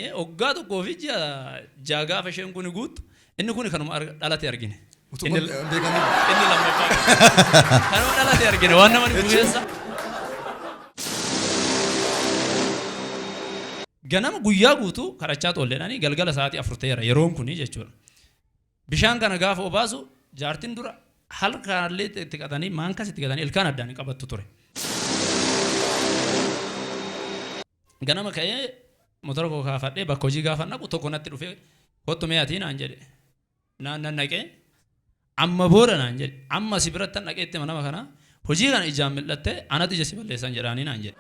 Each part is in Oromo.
Waggaa tokkoo fi ji'a ja'a gaafa isheen kun guuttu inni kun kanuma dhalate argine. Utuu Inni hin beekamin. Inni lammaffaa kanuma dhalate argine waan nama dhibu keessa. Ganama guyyaa guutuu kadhachaa xoolleedhaanii galgala sa'aatii 4 ta'eera yeroon kuni jechuudha. Bishaan kana gaafa obaasu jaartiin dura halkaallee itti qatanii maankas itti qatanii ilkaan addaan hin qabattu ture. Ganama ka'ee motora koo kaafadhee bakka hojii gaafa naqu tokko natti dhufee kottu mee atii naan jedhe. Naan nan dhaqee amma booda naan jedhe amma si biratti nan dhaqee itti nama kana hojii kana ijaan mil'attee anatu ija si balleessan jedhaanii naan jedhe.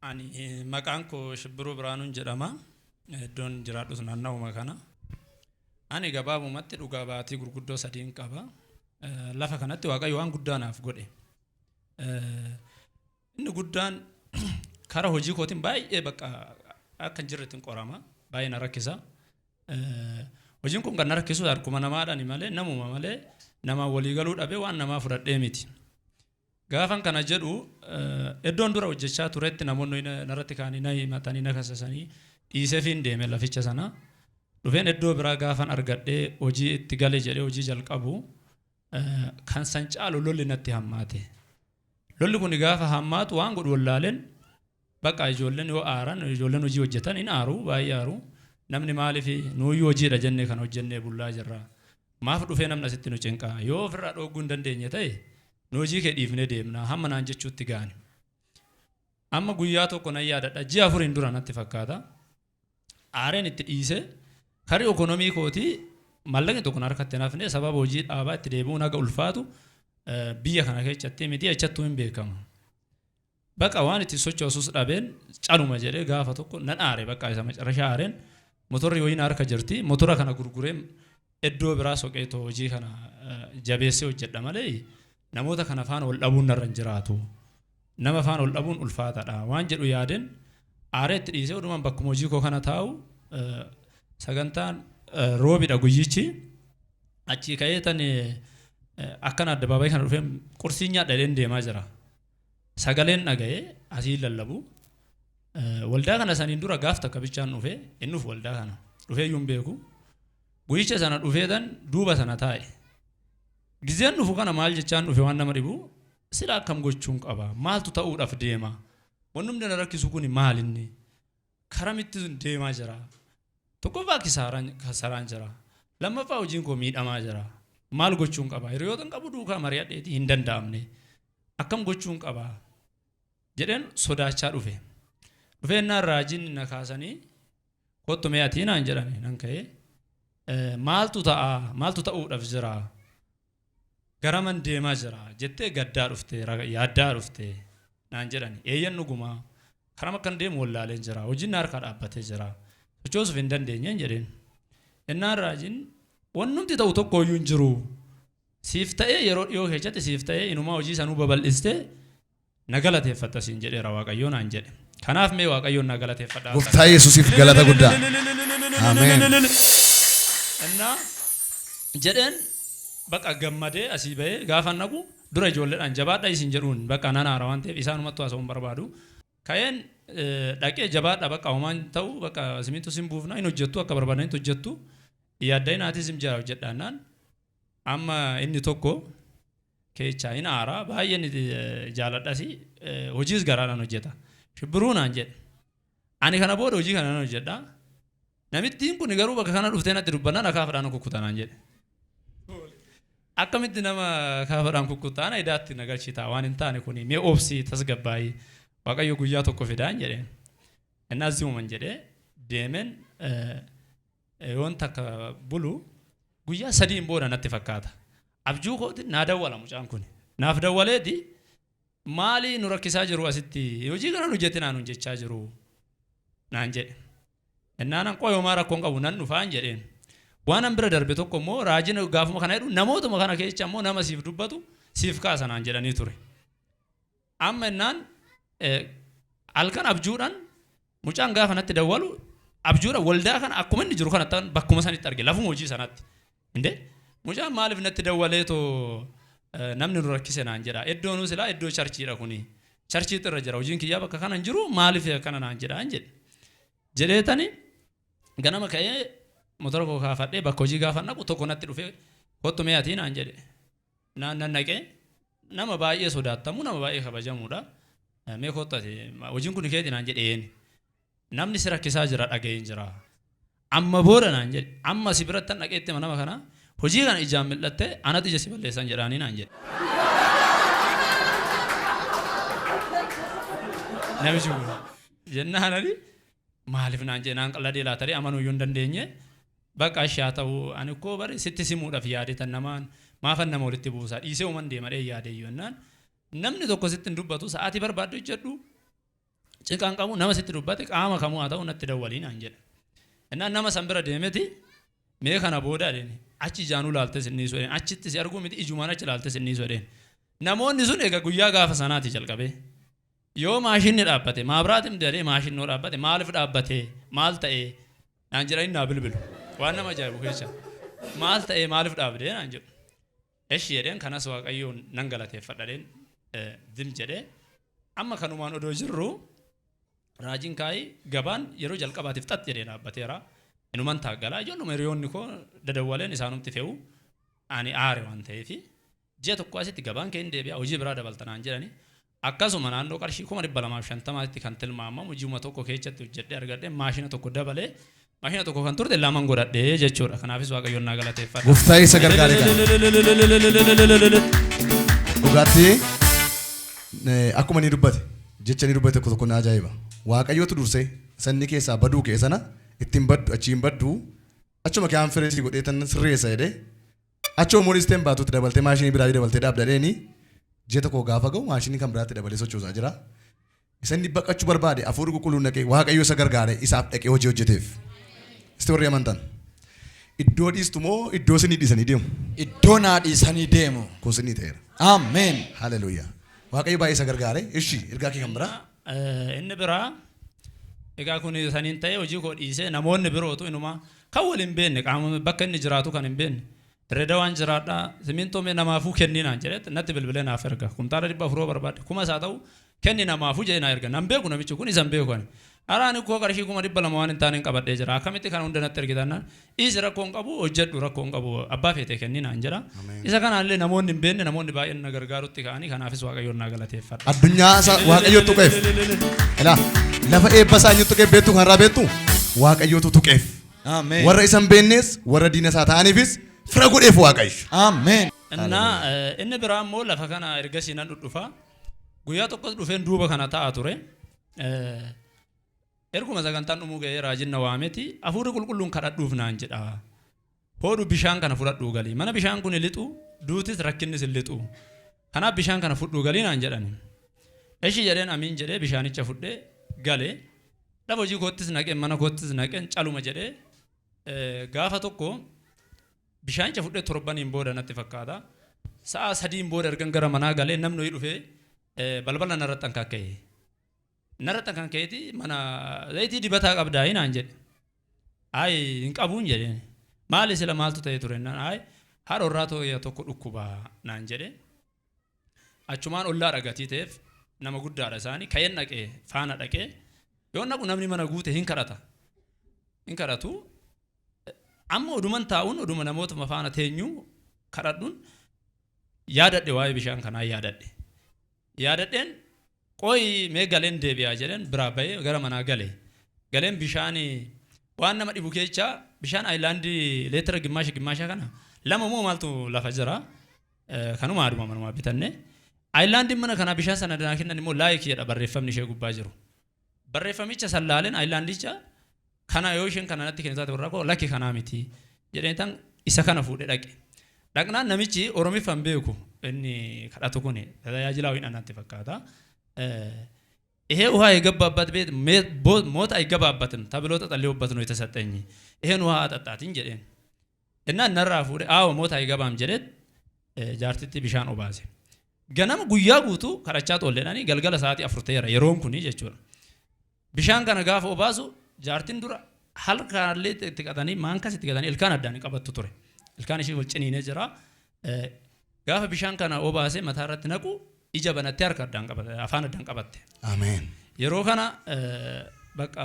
Ani maqaan koo Shibbiruu Biraanuun jedhama. Iddoon jiraadhus naannawuma kana. Ani gabaabumatti dhugaa baatii gurguddoo sadiin qaba. Lafa kanatti Waaqayyo waan guddaa naaf godhe. Inni guddaan karaa hojii kootiin baay'ee bakka akka hin jirretti hin qorama. Baay'ee na rakkisa. Hojiin kun kan na rakkisu harkuma namaadhaani malee namuma malee namaan walii galuu dhabee waan namaa fudhadhee miti. Gaafan kana jedhu iddoon dura hojjechaa turetti namoonni narratti ka'anii na himatanii na kasasanii dhiiseefiin deeme laficha sana. Dhufeen iddoo biraa gaafan argadhee hojii itti gale jedhee hojii jalqabu kan san caalu lolli natti hammaate. Lolli kun gaafa hammaatu waan godhu wallaaleen bakka ijoolleen yoo aaran ijoolleen hojii hojjetan hin aaru baay'ee aaru. Namni maaliif nuuyyuu hojiidha jennee kan hojjennee bullaa jirra. Maaf dhufee namni asitti nu cinqa yoo ofirraa dhooguu hin dandeenye ta'e nu hojii kee dhiifnee deemna hamma naan jechuutti ga'ani. Amma guyyaa tokko nan yaadadha ji'a afuriin dura natti fakkaata. Aareen itti dhiisee karii okonomii kootii mallaqni tokko na harkatti hin hafne sababa hojii dhaabaa itti deebi'uun haga ulfaatu biyya kana keessatti miti achattuu hin beekamu. Baqa waan itti sochoosus dhabeen caluma jedhee gaafa tokko nan aare bakka isa macarashaa aareen motorri wayii na harka jirti motora kana gurguree iddoo biraa soqee too hojii kana jabeessee hojjedha malee namoota kana faana wal dhabuun narra hin jiraatu. Nama faana wal dhabuun ulfaataadha waan jedhu yaadeen aaree itti dhiisee odumaan bakkuma hojii koo kana taa'u sagantaan roobidha guyyichi achii ka'ee tan akkana addabaabayii kana dhufee qursii nyaadha jedheen deemaa jira. Sagaleen dhaga'ee asii lallabu. Waldaa kana saniin dura gaaf takka bichaan dhufe inni dhufu waldaa kana dhufee iyyuu hin beeku. Guyyicha sana dhufee tan duuba sana taa'e. Gizeen dhufu kana maal jechaan dhufe waan nama dhibu sila akkam gochuun qaba maaltu ta'uudhaaf deema wannumti na rakkisu kuni maal inni karamitti deemaa jira tokkoffaa kisaaraan jira lammaffaa hojiin koo miidhamaa jira maal gochuun qaba hiriyoota qabu duukaa mari'adheetii hin danda'amne akkam gochuun qaba jedheen sodaachaa dhufe. Dhufee innaan raajiin na kaasanii kottu mee atii naan jedhani nan ka'ee maaltu ta'a maaltu ta'uudhaaf jira garaman deemaa jira jettee gaddaa dhufte yaaddaa dhufte naan jedhani eeyyan dhugumaa karam akkan deemu wallaaleen jira hojiin na harkaa dhaabbatee jira sochoosuuf hin dandeenyeen jedheen. Innaan raajiin wannumti ta'u tokko iyyuu hin jiru siif ta'ee yeroo dhiyoo keessatti siif ta'ee inumaa hojii sanuu babal'istee na galateeffatta siin jedheera Waaqayyoo naan jedhe. Kanaaf mee Waaqayyoon na galateeffadhaa. Gooftaa Yesuusiif galata guddaa. Ameen. Innaa jedheen bakka gammadee asii bahee gaafa naqu dura ijoolleedhaan jabaadha isin jedhuun bakka nan aara waan ta'eef isaanumatti haasa'uun barbaadu. Ka'een dhaqee jabaadha bakka homaan ta'u bakka simintu sin buufna hin hojjettu akka barbaadanitti hojjettu yaadda inaatii sim jira hojjedhaannaan amma inni tokko keechaa hin aara baay'een jaaladhasi hojiis garaadhaan hojjeta. Shibbiruu naan jedhe. Ani kana booda hojii kana nan hojjedha. Namittiin kun garuu bakka kana dhuftee natti dubbannaan akaafaadhaan kukkuta naan jedhe. Akkamitti nama akaafaadhaan kukkutaa na idaatti na galchita waan hin taane kuni mee obsii tasgabbaa'ii Waaqayyo guyyaa tokko fidaan jedheen. Inni azimuman jedhee deemeen yoon takka bulu guyyaa sadiin booda natti fakkaata. Abjuu kootiin naa dawwala mucaan kun. Naaf dawwaleeti maalii nu rakkisaa jiru asitti hojii kana nu hojjette naan hojjechaa jiru naan jedhe. Innaanan qoyoomaa rakkoon qabu nan dhufaan jedheen. Waan an bira darbe tokko immoo raajiin gaafuma kana jedhu namootuma kana keessa immoo nama siif dubbatu siif kaasa naan jedhanii ture. Amma innaan halkan abjuudhaan Mucaan gaafa natti dawwalu abjuudha waldaa kana akkuma inni jiru kana ta'an bakkuma sanitti arge lafuma hojii sanaatti. Inde mucaan maaliif natti dawwaleetoo namni nu rakkise naan jedha. Iddoonuu silaa iddoo charchiidha kuni. Charchiitu irra jira, hojiin kiyyaa bakka kana hin jiru, maaliif akkana naan jedha hin jedhe. Jedheetani ganama ka'ee motora koo kaafadhee bakka hojii gaafa naqu tokko natti dhufee, "Kottu mee atii," naan jedhe. Naan nan naqee, nama baay'ee sodaattamu, nama baay'ee kabajamuudha. "Mee kottu ati, hojiin kun keeti," naan jedheen. "Namni si rakkisaa jira dhaga'een jira. Amma booda," naan jedhe, "amma si biratti dhaqeetti nama kana hojii kana ijaan mil'attee anatu ija si balleessan jedhaanii," naan jedhe. Namichi kun jennaan ani maaliif naan jedhe naan qalladee laataree amanuu iyyuu hin dandeenye. Bakka ishee haa ta'u, ani koo bari sitti simuudhaaf yaade tan namaan maafan nama walitti buusaa dhiisee uuman deemadhee yaade iyyuu jennaan, "Namni tokko sitti hin dubbatu, sa'aatii barbaaddu hojjedhu, cinqaan qabu, nama sitti dubbate qaama kamuu haa ta'u natti dawwalii," naan jedhe. Innaan nama san bira deemeti, "Mee kana booda," jedheen, "achi ijaanuu laaltes inni jedheen, achitti si arguu miti, ijumaan achi laaltes inni jedheen." Namoonni sun egaa guyyaa gaafa sanaati jalqabee yoo maashinni dhaabbate maabiraatiin jedhee maashinnoo dhaabbate, "Maaliif dhaabbate? Maal ta'e?" naan jedhanii naa bilbilu. Waan nama ajaa'ibu keessa, "Maal ta'e? Maaliif dhaabde?" naan jedhu. Eshi jedheen, kanas Waaqayyoon nan galateeffadha jedheen dim jedhee. Amma kanumaan odoo jirru raajiin kaayii gabaan yeroo jalqabaatiif xax jedhee dhaabbateera. Inuman taaggalaa ijoolluma hiriyoonni koo dadawwaleen isaanumti fe'u, ani aare waan ta'eefi ji'a tokko asitti gabaan kee hin deebi'a, hojii biraa dabaltanaan jedhani. Akkasuma naannoo qarshii 250,000tti kan tilmaamamu ji'uma tokko keessatti hojjedhee argadhee maashina tokko dabalee, maashina tokko kan turte laman godhadhee jechuudha. Kanaafis Waaqayyoon naa galateeffadha. Gooftaa isa gargaare kana. Dhugaatti akkuma inni dubbate, jecha inni dubbate tokko tokko na ajaa'iba. Waaqayyootu dursee sanni keessaa baduu kee sana ittiin baddu, achiin baddu, achuma kee firee si godhee tan sirreessa jedhee, achuma immoo dhiisteen baatutti dabaltee maashinii biraa dabaltee dhaabdadheeni, ji'a tokko gaafa ga'u maashinii kan biraatti dabalee sochoosaa jira. Isa inni baqachuu barbaade hafuurri qulqulluun dhaqee Waaqayyo isa gargaare, isaaf dhaqee hojii hojjeteef. Isti warri amantan. Iddoo dhiistu moo iddoo isinii dhiisanii deemu? Iddoo naa dhiisanii deemu. Kun isinii ta'eera. Ameen. Haleluuyaa. Waaqayyo baay'ee isa gargaare. Ishi ergaa kee kan biraa. Inni biraa egaa kun saniin ta'ee hojii koo dhiisee, namoonni birootu inuma kan wal hin beekne, qaama bakka inni jiraatu kan hin beekne, "Dirree waan jiraadhaa, simintoo mee namaafuu kenni," naan jedhee natti bilbilee naaf erga. Kumtaala 400 barbaade, kumas haa ta'u kenni namaafuu jedhee naa erga. Nan beeku, namichi kun isa hin beeku ani. Araan koo qarshii 200,000 waan hin taane hin qabadhee jira. Akkamitti kana hunda natti ergitannaan, "Dhiisi, rakkoo hin qabu, hojjedhu, rakkoo hin qabu, abbaa feetee kenni," naan jedha. Isa kanaallee namoonni hin beekne, namoonni baay'een na gargaarutti ka'anii, kanaafis Waaqayyoon naa galateeffadha. Addunyaa isa Waaqayyo tuqeef. Ilaa, lafa eebba isaa eenyutu tuqeef beektu? Kanarraa beektu, Waaqayyotu tuqeef. Ameen. Warra isa hin beeknes, warra diina isaa ta'aniifis fira godheef Waaqayyo. Ameen. እና inni biraa immoo lafa kana ergasii nan dhudhufa. Guyyaa tokkos dhufeen duuba kana ta'a ture. Erguma sagantaan dhumuu ga'ee raajiin na waameti, "Hafuurri qulqulluun kadhadhuuf," naan jedha. "Hoodhu bishaan kana fudhadhuu galii. Mana bishaan kun hin lixu, duutis rakkinnis hin lixu. Kanaaf bishaan kana fudhuu galii," naan jedhani. Eshi jedheen, amiin jedhee bishaanicha fudhee galee. Lafa hojii koottis naqeen, mana koottis naqeen, caluma jedhee gaafa tokko bishaanicha fudhee torbaniin booda natti fakkaata. Sa'a 3n booda ergan gara manaa galee namni wayii dhufee balbala narratti hankakka'e. Narratti hankakka'eeti, "Mana zayitii dibataa qabdaa?" naan jedhe. "Ayi, hin qabuun," jedheen. "Maali sila, maaltu ta'e ture?" Naan, "Ayi, haadha warraa tokko dhukkubaa," naan jedhe. Achumaan ollaa dhagatii ta'eef nama guddaadha isaanii ka'een dhaqee faana dhaqee, yoo naqu namni mana guute hin kadhata. Hin kadhatu. Amma oduman taa'uun, oduma namootuma faana teenyuu kadhadhuun yaadadhe, waa'ee bishaan kanaa yaadadhe. Yaadadheen, "Qoyi mee galeen deebi'aa," jedheen biraa bahee gara manaa gale. Galeen bishaan waan nama dhibu keessaa bishaan aayilaandii leetira gimmaasha gimmaasha kana lama moo maaltu lafa jira. Kanuma aduma manumaa bitanne. Aayilaandiin mana kanaa bishaan sana naa kennan immoo laayik jedha barreeffamni ishee gubbaa jiru. Barreeffamicha sallaaleen aayilaandicha kana yoo isheen kana natti kennitu taate warra koo lakki kanaa miti jedheen tan isa kana fuudhee dhaqe. Dhaqnaan namichi Oromiffaan beeku, inni kadhatu kun tajaajilaa wayii natti fakkaata. "ይሄ ውሃ የገባበት ቤት ሞት አይገባበትም ተብሎ ተጸልዮበት ነው የተሰጠኝ። ይሄን ውሃ አጠጣትኝ," jedheen. Innaan narraa fuudhee, "Aawo, ሞት አይገባም," jedheet jaartitti bishaan obaase. Ganama guyyaa guutuu kadhachaa toolleedhaanii galgala sa'aatii 4 ta'eera yeroon kuni jechuudha. Bishaan kana gaafa obaasu jaartiin dura halkaallee itti qatanii maankas itti qatanii ilkaan addaan hin qabattu ture. Ilkaan ishee wal ciniinee jira. Gaafa bishaan kana obaasee mataa irratti naqu ija banattee harka addaan qabatte, afaan addaan qabatte. Ameen. Yeroo kana bakka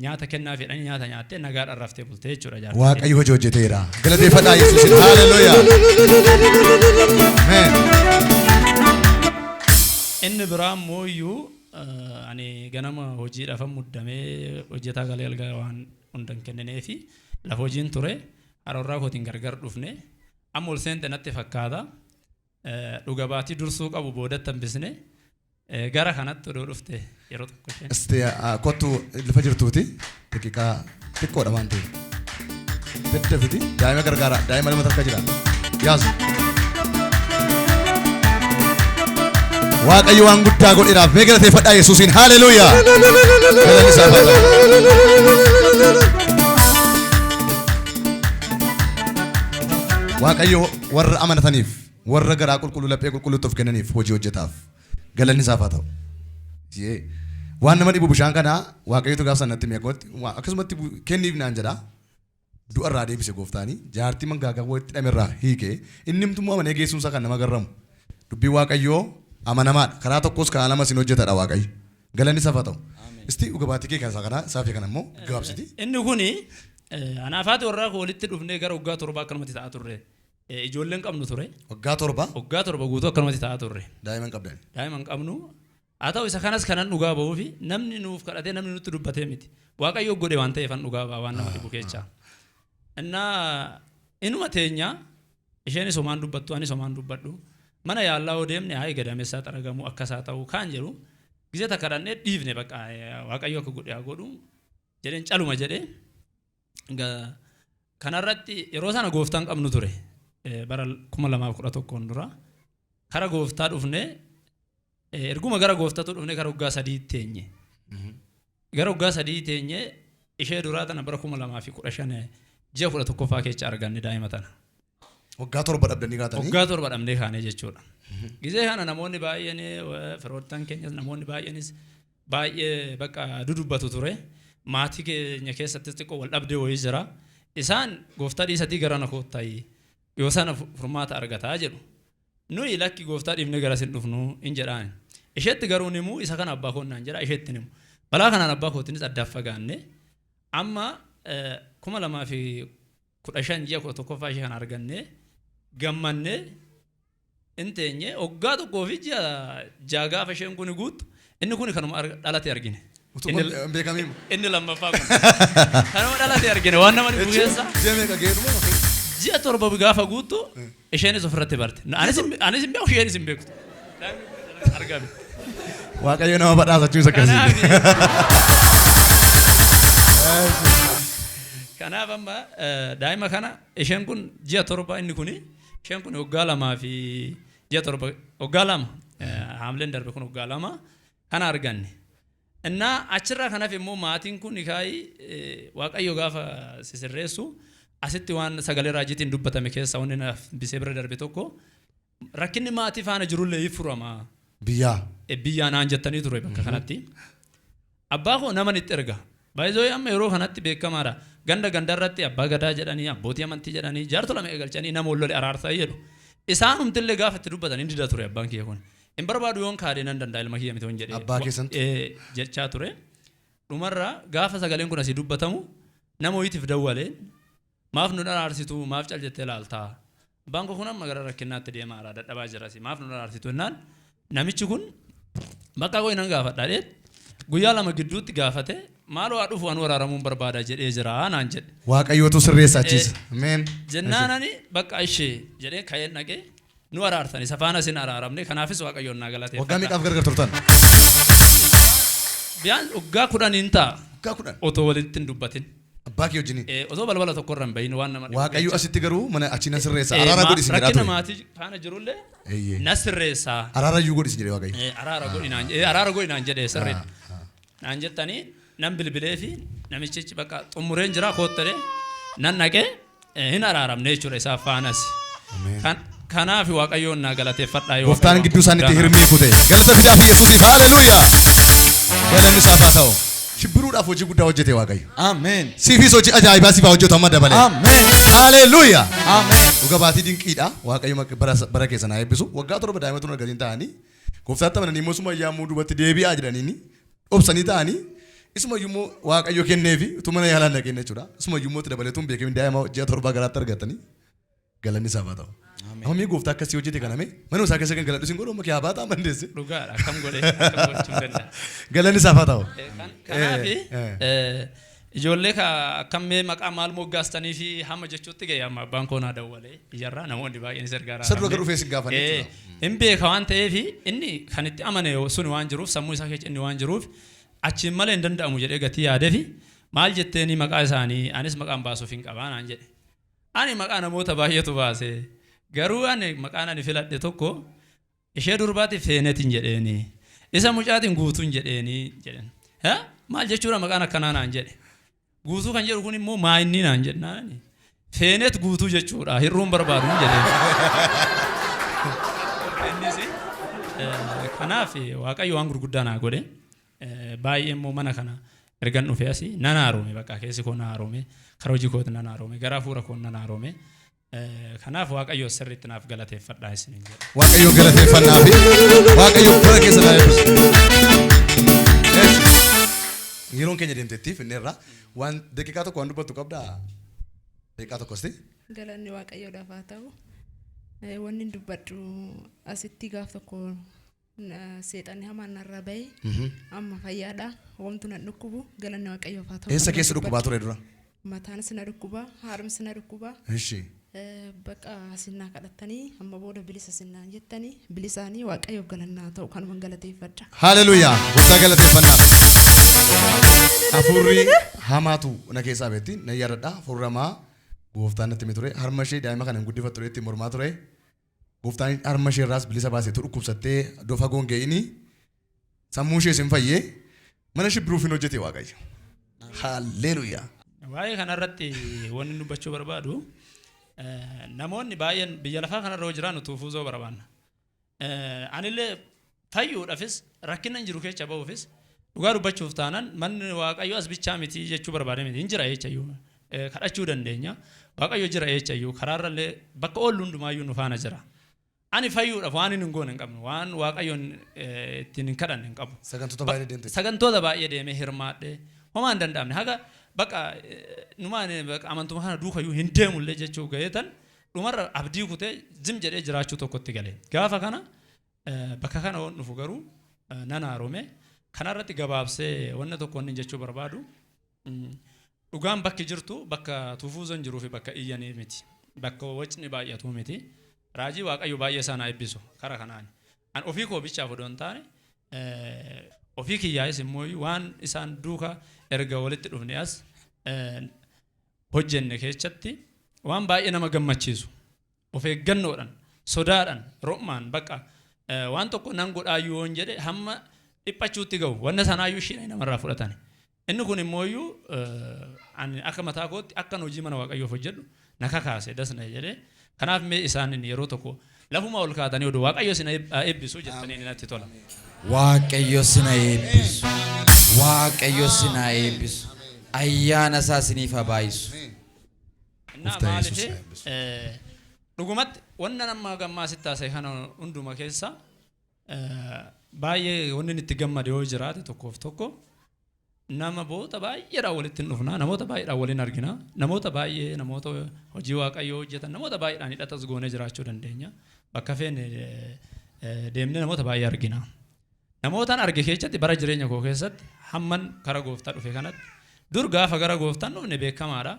nyaata kennaa fedhanii nyaata nyaattee nagaadhaan raftee bultee jechuudha jaartiin. Waaqayyo hojii hojjeteera. Galateeffadhaa Yesuusin. Haaleluyyaa. Ameen. Inni biraa immoo iyyuu ani ganama hojiidhaaf muddamee hojjetaa galee algaa waan hunda hin kennineefi lafa hojiin ture haroorraa kootiin gargar dhufne amma ol seente natti fakkaata. Dhuga baatii dursuu qabu boodatti hambisne gara kanatti odoo dhufte yeroo tokko isheen. Isti kottu lafa jirtuuti daqiiqaa xiqqoodha waan ta'eef. Daddafiti daa'ima gargaara, daa'ima lama takka jira. Yaasu. Waaqayyo waan guddaa godheeraaf mee galateeffadhaa Yesuusiin. Haaleluyyaa. Galanni isaaf haa ta'u. Waaqayyo warra amanataniif, warra garaa qulqulluu laphee qulqulluutti of kennaniif hojii hojjetaaf. Galanni isaaf haa ta'u. Waan nama dhibu bishaan kana Waaqayyotu gaaf sanatti meeqootti akkasumatti kenniif naan jedha. Du'a irraa deebise gooftaanii jaartii mangaagaa walitti hidhame hiike inni himtummaa amanee geessuun isaa kan nama garramu. Dubbii Waaqayyoo amanamaadha. Karaa tokkos karaa lamas hin hojjetadha Waaqayyo. Galanni isaaf haa ta'u. Isti dhuga baatii kee kan isaa kana isaa fi kana immoo gabaabsiti. Inni kuni anaaf haati warraa koo walitti dhufnee gara waggaa 7 akkanumatti ta'aa turre. Ijoolleen qabnu ture. Waggaa 7? Waggaa 7 guutuu akkanumatti ta'aa turre. Daa'ima hin qabdan. Daa'ima hin qabnu. Haa ta'u isa kanas kanan dhugaa ba'uufi namni nuuf kadhatee namni nutti dubbatee miti. Waaqayyo godhe waan ta'eef an dhugaa ba'a waan nama dhibu keessaa. Innaa inuma teenya isheenis homaan dubbattu anis homaan dubbadhu. Mana yaallaa yoo deemne hayi gadameessaa xaragamu akkasaa ta'u kaan jedhu gizee takka dhannee dhiifne bakka Waaqayyo akka godhe haa godhu jedheen caluma jedhee. Kanarratti yeroo sana gooftaan qabnu ture bara 2011 dura kara gooftaa dhufne erguma gara gooftaatu dhufne kara waggaa 3 teenye. Gara waggaa 3 teenye ishee duraa tana bara 2015 ji'a 11ffaa keessa arganne daa'ima tana. Waggaa 7 dhabdanii kaatanii? Waggaa 7 dhabnee kaanee jechuudha. Gizee kana namoonni baay'een firoottan keenyas namoonni baay'eenis baay'ee bakka dudubbatu ture. Maatii keenya keessattis xiqqoo wal dhabdee wayii jira. Isaan gooftaa dhiisatii gara na koottayi yoo sana furmaata argataa jedhu. Nuyi lakki gooftaa dhiifnee gara sin dhufnu hin jedhaan. Isheetti garuu nimuu isa kana abbaa koon naan jedha isheetti nimu. Balaa kanaan abbaa kootiinis addaaf fagaanne amma 2015 ji'a 11ffaa ishee kana arganne gammanne in teenye waggaa 1 fi ji'a 6 gaafa isheen kun guuttu inni kun kanuma dhalate argine. Inni lammaffaa kun kanuma dhalate argine waan nama dhibu keessa. Ji'a meeqa geedhuma? Ji'a 7 gaafa guuttu isheenis ofirratti barte. Anis hin beeku isheenis hin beektu. Argame. Waaqayyo nama badhaasa akkasii. Kanaaf amma daa'ima kana isheen kun ji'a 7 inni kuni isheen kun waggaa 2 fi ji'a 7 waggaa 2 haamleen darbe kun waggaa 2 kana arganne. Innaa achirraa kanaaf immoo maatiin kun kaayi Waaqayyo gaafa sisirreessu asitti waan sagalee raajiitiin dubbatame keessa wanni naaf bisee bira darbe tokko rakkinni maatii faana jirullee ni furama. Biyyaa. Biyyaa naan jettanii ture bakka kanatti. Abbaa koo nama itti erga. Baay'ee amma yeroo kanatti beekamaadha. Ganda gandarratti abbaa gadaa jedhanii abbootii amantii jedhanii jaartola meeqa galchanii nama wal lole araarsaa jedhu. Isaan humtillee gaafa itti dubbatan hin dida ture abbaan kiyya kun. Hin barbaadu yoon kaadee nan danda'a ilma kiyya miti hon jedhee. Abbaa keessantu? Jechaa ture. Dhumarraa gaafa sagaleen kun asii dubbatamu nama wayiitiif dawwaleen maaf nu araarsitu maaf cal jettee laaltaa. Abbaan koo kun amma gara rakkinaatti deemaa jira dadhabaa jiras maaf nu araarsitu jennaan namichi kun bakka koo nan gaafadha jedhee guyyaa 2 gidduutti gaafate maaloo haa dhufu anu waraaramuun barbaada jedhee jira naan jedhe. Waaqayyootu sirreessa achiis. Ameen. Jennaan ani bakka ishee jedhee ka'een dhaqee nu araartan isa faana isin araaramne kanaafis Waaqayyoon naa galateeffadha. Waggaa meeqaaf gargar turtan? Biyaan waggaa 10 ta'a. Waggaa 10? Otoo walitti hin dubbatin. Abbaa kee wajjiniin? Otoo balbala tokkorra hin bahin waan nama dhibu. Waaqayyo asitti garuu mana achi na sirreessa. Araara godhi isin jedhaa Rakkina ture. maatii faana jirullee na sirreessa. Araara iyyuu godhi isin jedhe Waaqayyo. Araara godhi naan jedhe sirriidha. Naan jettanii nan bilbilee fi namichichi bakka xumureen jira koottadhe nan dhaqee hin araaramne jechuudha isaaf faanas. Kanaaf Waaqayyoon naa galateeffadhaa yoo Gooftaan Waaqayyo gidduu isaaniitti guddaa hirmii kute. Galata fidaa fi Yesuusiif haaleluyyaa. Galanni isaaf haa ta'u. Shibbiruudhaaf hojii guddaa hojjete Waaqayyo. Ameen. Siifis hojii ajaa'ibaa siif haa hojjetu amma dabalee. Ameen. Haleluuyaa. Ameen. Dhuga baatii dinqiidha. Waaqayyo bara keessan haa eebbisu. Waggaa 7 daa'ima tun argatiin ta'anii gooftaatti amananii immoo suma yaamuu duubatti deebi'aa jedhaniini obsanii ta'anii isumayyuu immoo Waaqayyo kenneefi utuu mana yaalaan dhaqeen jechuudha. Isumayyuu immoo itti dabalee tun beekamin daa'ima ji'a 7 garaatti argatanii galanni isaaf haa ta'u. Amma mee gooftaa akkasii hojjete kaname manuma isaa keessa kan galadhu sin godhu amma kee haa baataa mandeesse. Dhugaadha, akkam godhee akkam gochuu danda'a. Galanni isaaf haa ta'u. Kanaafi ijoollee ka akkam mee maqaa maal moggaastanii fi hamma jechuutti ga'e amma abbaan koo naa dawwalee ijarraa namoonni baay'een isa ergaa Isa dura gara dhufee sin gaafanne jechuudha. Hin beeka waan ta'eef inni kan itti amane sun waan jiruuf sammuu isaa keessa inni waan jiruuf achiin malee hin danda'amu jedhee gatii yaadeefi maal jetteeni maqaa isaanii anis maqaan baasuuf hin qabaa naan jedhe. Ani maqaa namoota baay'eetu baase. Garuu ani maqaan ani filadhe tokko ishee durbaatiif Feenetiin jedheeni. Isa mucaatiin Guutuun jedheeni jedhen. Ha? Maal jechuudha maqaan akkanaa naan jedhe. Guutuu kan jedhu kun immoo maa inni naan jennaan. Feenet guutuu jechuudha. Hir'uun barbaadu jedheen. Innis kanaaf Waaqayyo waan gurguddaa naa godhe. Baay'ee immoo mana kana ergan dhufee asii nan haarome, bakka keessi koo na haarome, karaa hojii kooti nan haarome, gara hafuura koo nan haarome. Kanaaf Waaqayyo sirriitti naaf galateeffadhaa isiniin jedha. Waaqayyo galateeffannaa fi Waaqayyo bara keessa naa eebbisu. Yeroon keenya deemteetti finneerra waan daqiiqaa tokko waan dubbattu qabdaa? Daqiiqaa tokkosti. Galanni Waaqayyoodhaaf haa ta'u. Wanni dubbadhu asitti gaaf tokko seexanni hamaan narraa bahe, amma fayyaadha. Homtu nan dhukkubu, galanni Waaqayyoof haa ta'u. Eessa keessa dhukkubaa ture dura? Mataanis na dhukkuba, harmis na dhukkuba. Bakka sinnaa kadhattanii amma booda bilisa sinnaan jettanii bilisaanii Waaqayyoof galannaa ta'u kanuman galateeffadha. Haleluuyaa. Gooftaa galateeffannaaf. Hafuurri hamaatu na keessaa beetti na yaadadha. Hafuurri hamaa gooftaan natti hime ture. Harma ishee daa'ima kana hin guddifattu ture, ittiin mormaa ture. Gooftaan harma ishee irraas bilisa baasee dhukkubsattee iddoo fagoon ga'ini. Sammuu ishees hin fayyee mana shibbiruuf hin hojjete Waaqayyo. Haleluuyaa. Waa'ee kanarratti wanni dubbachuu barbaadu, namoonni baay'een biyya lafaa kanarra yoo jiraannu tuufuuzoo barbaanna. Anillee fayyuudhaafis rakkina hin jiru keessa ba'uufis dhugaa dubbachuuf taanaan manni Waaqayyo as bichaa miti jechuu barbaade miti, hin jira jechayyuu kadhachuu dandeenya. Waaqayyo jira jechayyuu karaarrallee bakka oollu hundumaayyuu nu faana jira. Ani fayyuudhaaf waan hin goone hin qabnu, waan Waaqayyoon ittiin hin kadhanne hin qabu. Sagantoota baay'ee deemte. Sagantoota baay'ee deemee hirmaadhee homaa hin danda'amne, haga bakka numaan bakka amantuma kana duukayyuu hin deemullee jechuu ga'eetan dhumarra abdii kutee zim jedhee jiraachuu tokkotti gale. Gaafa kana bakka kana waan dhufu garuu nan haarome. Kanarratti gabaabsee wanna tokko wanni jechuu barbaadu, dhugaan bakki jirtu bakka tufuuzan jiruu fi bakka iyyanii miti. Bakka wacni baay'atu miti. Raajii Waaqayyo baay'ee isaan haa eebbisu kara kanaan. An ofii koo bichaaf odoo hin taane ofii kiyyaayis immoo waan isaan duuka erga walitti dhufne as hojjenne keessatti waan baay'ee nama gammachiisu. Of eeggannoodhaan, sodaadhaan, ro'maan bakka waan tokko nan godhaayyuu yoon jedhe hamma dhiphachuutti ga'u wanna sanaayyuu isheen namarraa fudhatan. Inni kun immoo iyyuu ani akka mataa kootti akkan hojii mana Waaqayyoof hojjedhu na kakaase dasna jedhee. Kanaaf mee isaan yeroo tokko lafuma ol kaatanii oduu Waaqayyo isin haa eebbisu jettanii natti tola. Waaqayyo sin haa eebbisu. Waaqayyo sin haa eebbisu. Ayyaana isaa isiniif haa baay'isu. Innaa Gooftaa maaliif Yesuus haa eebbisu. Dhugumatti wanna nama gammaa sitti haasa'e kana hunduma keessa baay'ee wanni inni itti gammade yoo jiraate tokkoof tokko namoota baay'eedhaan walitti hin dhufna, namoota baay'eedhaan waliin argina, namoota baay'ee, namoota hojii Waaqayyoo hojjetan, namoota baay'eedhaan hidhatas goonee jiraachuu dandeenya. Bakka feene deemnee namoota baay'ee argina. Namootaan arge keessatti bara jireenya koo keessatti hamman kara gooftaa dhufe kanatti dur gaafa gara gooftaan dhufne beekamaadha.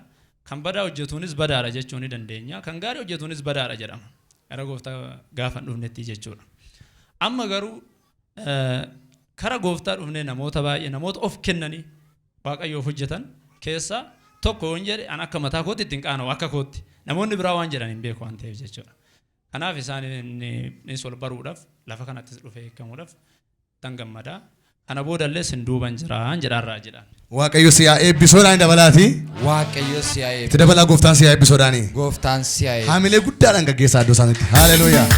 Kan badaa hojjetuunis badaadha jechuu ni dandeenya. Kan gaarii hojjetuunis badaadha jedhama. Gara gooftaa gaafa hin dhufnetti jechuudha. Amma garuu kara gooftaa dhufnee namoota baay'ee, namoota of kennanii Waaqayyoof hojjetan keessaa tokko yoon jedhe an akka mataa kootti ittiin qaana'u, akka kootti. Namoonni biraa waan jedhan hin beeku waan ta'eef jechuudha. Kanaaf isaan innis wal baruudhaaf lafa kanattis dhufee hiikamuudhaaf tan gammadaa. Kana boodallee sin duuban jiraan jedhaarraa jedhaan. Waaqayyo si haa eebbisuudhaan dabalaati. Waaqayyo si haa Itti eebbisu. dabalaa, gooftaan si haa eebbisuudhaani. Gooftaan si haa eebbisu. Haamilee guddaadhaan gaggeessaa iddoo isaaniitti. Haleluuyaa.